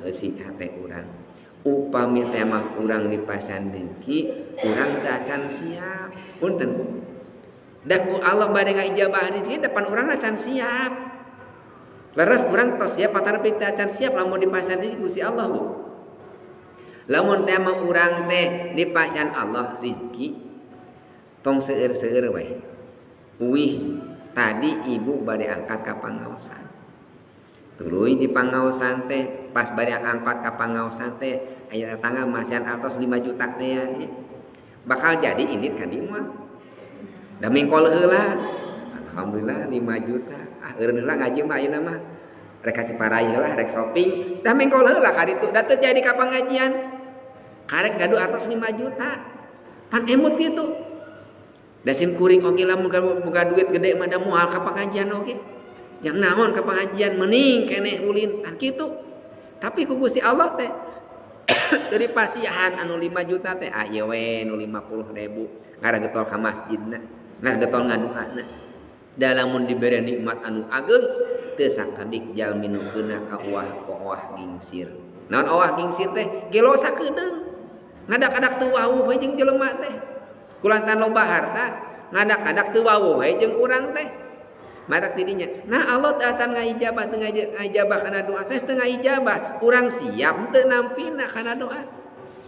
Eusi hate urang. Upami teh mah urang dipasihan rezeki, urang teu acan siap. Punten. Da ku Allah bade ngaijabah rezeki depan urang acan siap. Leres urang tos siap atanapi teu acan siap lamun dipasihan rezeki ku si Allah, Bu. Lamun teh mah urang teh dipasihan Allah rezeki, tong seueur-seueur we. Uwih tadi ibu bade angkat ka pangaosan. Tuluy di pangaosan teh pas bade angkat ka pangaosan teh aya tetangga masihan artos 5 juta teh ya. Bakal jadi indit ka dieu mah. Da mengkol heula. Alhamdulillah 5 juta. Ah eureun heula ngaji mah ayeuna mah. Rek ka Ciparay heula rek shopping. Da mengkol heula ka ditu. Da teu jadi ka pangajian. Karek gaduh artos 5 juta. Pan emut kitu. Da sim kuring oge lamun boga duit gede mah da moal ka pangajian oge. Jang naon ka pangajian mending keneh ulin kan kitu. Tapi ku Gusti Allah teh dari pasihan anu 5 juta teh aya we nu 50.000 ngaragetol ka masjidna, ngaragetol ngaduana. Da lamun dibere nikmat anu ageng teu sakedik jalmi nu keuna ka uah owah gingsir. Naon owah gingsir teh? Gelo sakedeung. Ngadak-adak teu wawuh we jeung jelema teh. Kulantaran loba harta, ngadak-adak teu wawuh we jeung urang teh. Matak tidinya. Nah Allah teh acan ngaijabah teu ngaijabah kana doa, sanes teu ngaijabah, urang siap teu nampina kana doa.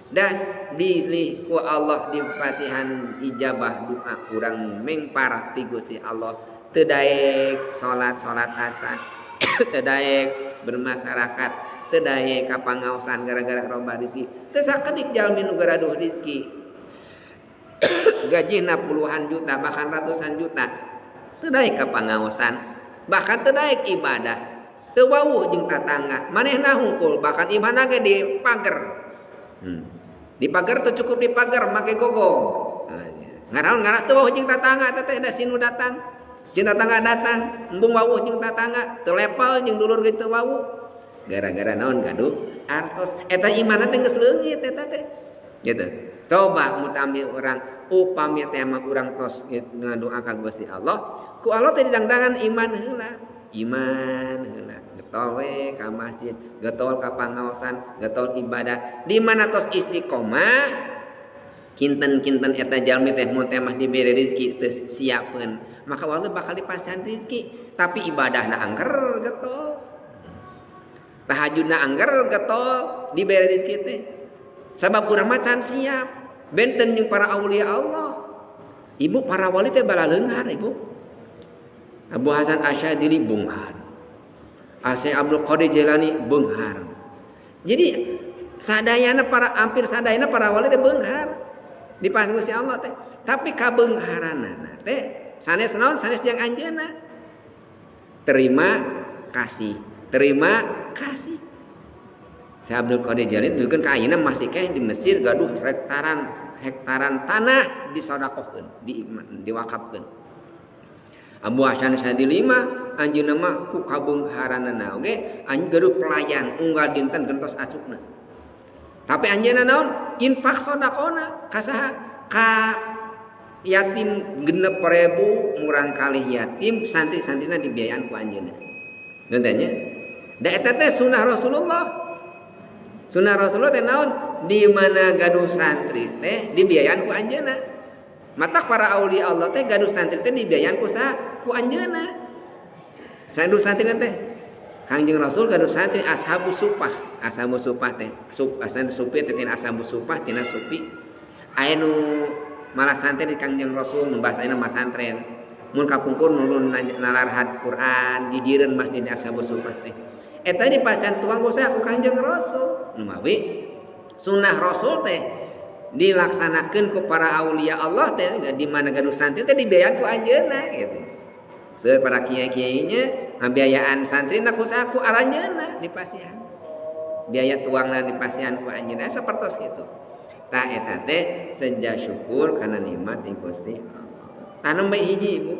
Dan dilih ku Allah dipasihan ijabah doa urang mengpar ti Gusti Allah. Teu daek salat-salat acan, teu daek bermasyarakat, teu daek ka pangaosan gara-gara loba rezeki. Teu sakedik jalmi nu garaduh rezeki. Gajihna puluhan juta bahkan ratusan juta. Teu daek ka pangaosan, bahkan teu daek ibadah. Teu wawuh jeung tatangga, manehna hungkul bahkan imahna ge di pager. Di pager teu cukup di pager make gogong. Nah, ngaraon ngarah teu wawuh jeung tatangga teh da sinu datang. Sin tatangga datang, embung wawuh jeung tatangga, teu lepel jeung dulur ge teu wawuh. Gara-gara naon gaduh artos. Eta imahna teh geus leungit eta teh. Gitu. Coba mutami urang upami teh mah urang tos ngadoa ka Gusti Allah, ku Allah teh didangdangan iman heula. Iman heula. Getol we ka masjid, getol ka pangaosan, getol ibadah. Di mana tos istiqomah, kinten-kinten eta jalmi teh mun teh mah dibere rezeki teu siapeun, maka Allah bakal dipasihan rezeki. Tapi ibadahna angger getol. Tahajudna angger getol dibere rezeki teh. Sabab urang mah can siap. Benten jeung para aulia Allah. Ibu para wali teh balaleunghar ibu. Abu Hasan Asyadili beunghar. Syekh Abdul Qadir Jailani beunghar. Jadi sadayana para hampir sadayana para wali teh beunghar. Di Gusti Allah teh. Tapi kabeungharanana teh sanes naon sanes jeung anjeunna. Terima kasih, terima kasih. Syekh Abdul Qadir Jailani dulukeun ka ayeuna masih keneh di Mesir gaduh hektaran tanah disodakohkeun, diwakafkeun. Abu Hasan Syadzili mah anjeunna mah ku kabeungharanana oge anjeun gaduh pelayan unggal dinten gentos acukna. Tapi anjeunna naon? Infak sodakona ka saha? Ka yatim 6.000 murang kalih yatim santri-santrina dibiayaan ku anjeunna. Ngeunten nya? Da eta teh sunah Rasulullah. Sunah Rasulullah teh naon? Di mana gaduh santri teh dibiayaan ku anjeunna. Matak para aulia Allah teh gaduh santri teh dibiayaan ku saha? Ku anjeunna. Gaduh santri teh Kangjeng Rasul gaduh santri ashabus supah. Ashabus supah teh sup asan supi teh tina ashabus supah tina supi. Aya nu malah santri di Kangjeng Rasul mun bahasana mah santren. Mun kapungkur nulun nalarhad Quran gigireun masjid ashabus supah teh. Eta di pasihan tuang ku saha? Ku Kangjeng Rasul. Numawi sunnah Rasul teh dilaksanakeun ku para aulia Allah teh di mana gaduh santri teh dibiayaan ku anjeunna gitu. Seueur para kiai-kiainya ngabiayaan santri na ku saha? Ku aranjeunna dipasihan. Biaya tuangna dipasihan ku anjeunna sapertos kitu. Tah eta teh seja syukur kana nikmat ti Gusti Allah. Tah nembe hiji ibu.